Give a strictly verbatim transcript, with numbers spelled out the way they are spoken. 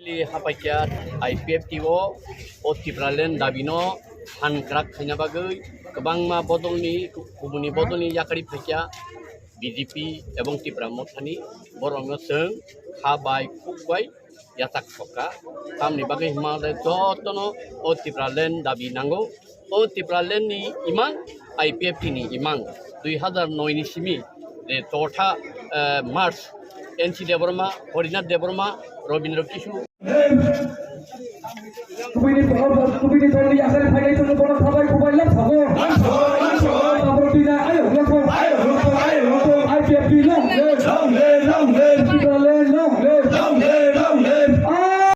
Bili hapaikya I P F T o, o Tipraland dabino han kwrak khaina bagwi kwbangma bodolni, kubuni bodolni yakari phaikya B J P ebong Tipra Mothani borokno chwng ha bai khuk bai yatak sokha. Tamni bagwi hwnma le jotono o Tipraland dabi nango. O Tipraland ni imang, I P F T ni imang, dui hazar noi ni simi je chotha, eh, March, N C Debbarma, Harinath Debbarma, Rabindra Kishore. Kubini pohor, kubini pohor ni asal phagai tongno borok